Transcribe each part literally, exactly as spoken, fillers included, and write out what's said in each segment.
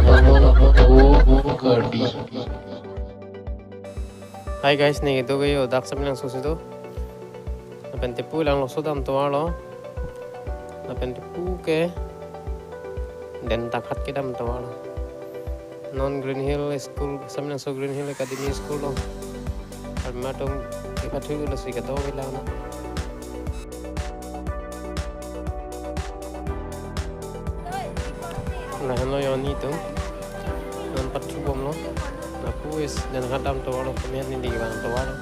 Hi guys, ne do kayo dak Semenglangso si do. Lapen tepu Langlokso dam tovar lo. Lapen tepu ke Dentangkhat kedam tovar lo. Non Green Hill School, Semenglangso Green Hill Academy School lo. Arma atum kepathu lo si kedo vela na. Lahenlo yo nelitum. Non pathu bomlo. Lapu is Dentangkhat dam tovar lo, kami neli vang tovar lo.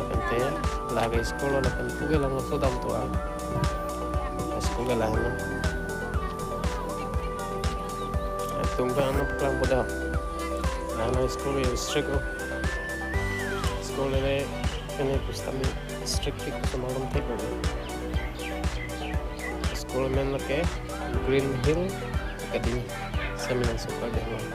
Lapen te, lake school lo, lapen puke Langlokso dam tovar. School ke lahenlo. Atum ke ano program boda. Ano school ke strict lo. School ini, ini pusitame strict, strict semua thek lo. School amen lake Green Hill Academy, Semenglangso Karbi Anglong.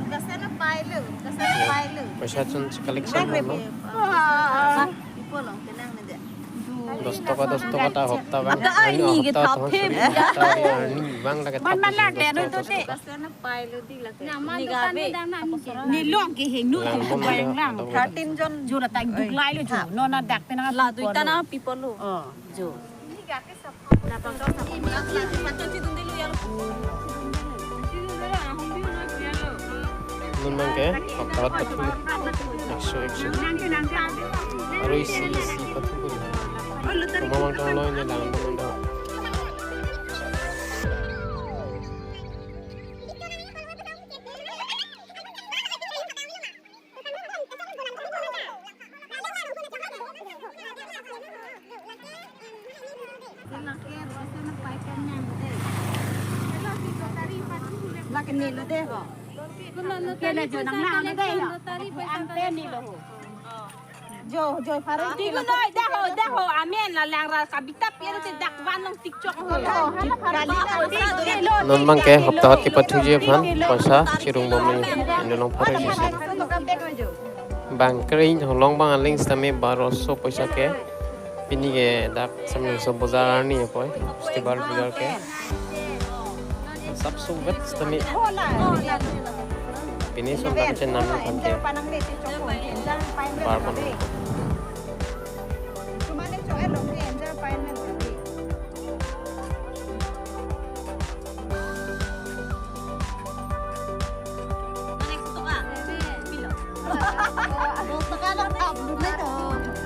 Kasana pailu, kasana pailu. Paisa chun collection bomlo. Ipo long tenang na dei. Dos toka, dos toka ta hopta vang. Ada arni hopta ke thap thap. Arni vang lake thap. Man man lak dos toka, dos toka. Kasana pailu di lake. Nama dukan ni dam na ni ke. Ni long ke heng nu. Lang bom lang. Thirteen jon. Jo la tang duk lai lo jo. No na dak penang la duita na people lo. Oh, jo. Non abang ke hopta hot pathu. Ekso, ekso. Aro isi, isi pathu kori. Rumah mangtang lo ini lang, mangtang. Lake nelo dei ho. Kela jo nang nang dei ho. Ante nelo ho. Jo, jo, pharo. Tigo noi, dah ho, dah ho. Amen la lang ra kabita pian te dak van long tik chok ho. Non abang ke hopta hot kepathu ji aphan paisa chirung bomlo. Ino long pharo ji si. Bang kering holong bang aling sitame baroso paisa ke. Pini ke dak Semenglangso bojar arni apoi, festival bojar ke. Sap suvet sitame. Pini son dak chenam lo tangte. Bar pon.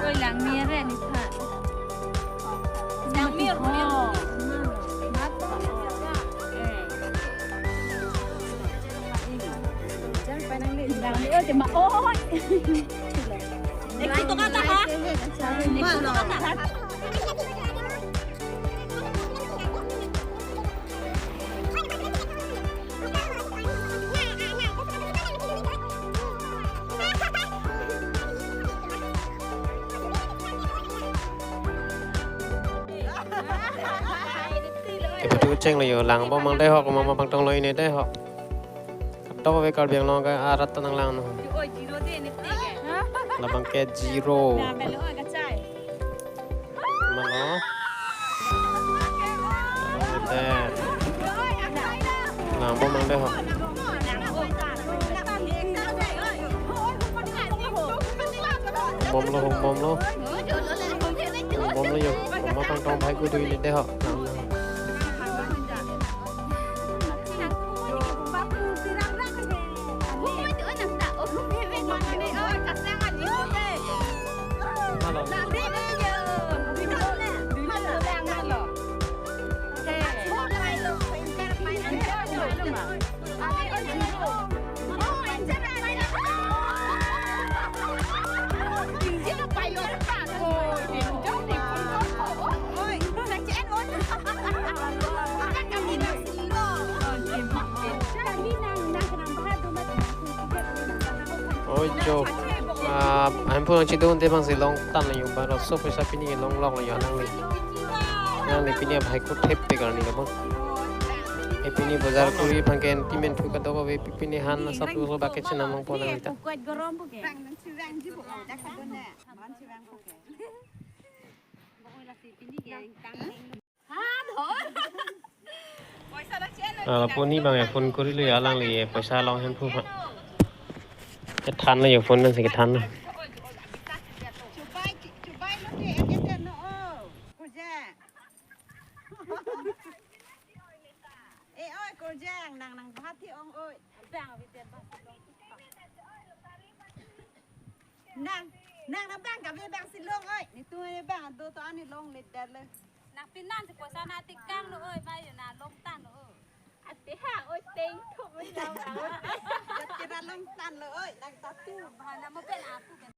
Oi, langmi re ni tha. Langmi ro. Langmi, oi, tema, oi. Ekso toka ta ha? Ekso toka ta? Kepathu cheng lo yo, lang bom mang dei ho, komat ma pangtong lo ini dei ho. Tok ave Karbi Anglong ke arat ta nang lang no. Labang ke zero. Mano? Ante. Lang bom mang dei ho. Bom lo, bom lo. Bom lo yo. Bom pangtong bhai ko dui ni dei ho. Lang. Oi, jo. Ah, ahem phu nangchedun te bang si long tan lo yo, baroso paisa pini ke long lok lo yo nangli. Nangli pini abhai ko thep pe karni lo bang. E pini bojar kori aphan ke enti men thu kadokave pini han na sap lo ba ke chenam long pon nangli ta. Ah, lapu ni bang ya phone korilo ya, alangli poisa along hemphu pha. Kethan lo ya phone pensi kethan lo. Chubai, chubai lo ke, ete no, oh. Kuja. Eh, oi, Korjang, nang nang bahati ong, oi. Bang, abi dia bang silong. Nang, nang nang bang, kami bang silong, oi. Nitu bang, ado to ani long leader le. Nang pinan si poisa nangtekang lo, oi, bayu nang longtan lo, oi. Ate ha, oi, teng thok lo, nang. Kira longtan lo, oi, nang tatu. Bahana mo pen apu pen.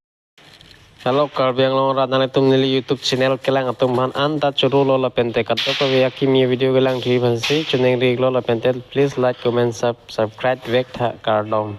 Hello, Karbi Anglong arat, nanglitum neli YouTube channel kelang atum aphan anta choro lo lapente kadokave akimi video kelang thuji aphansi choningri lo lapente please like, comment, sub-, subscribe vek tha, kardom.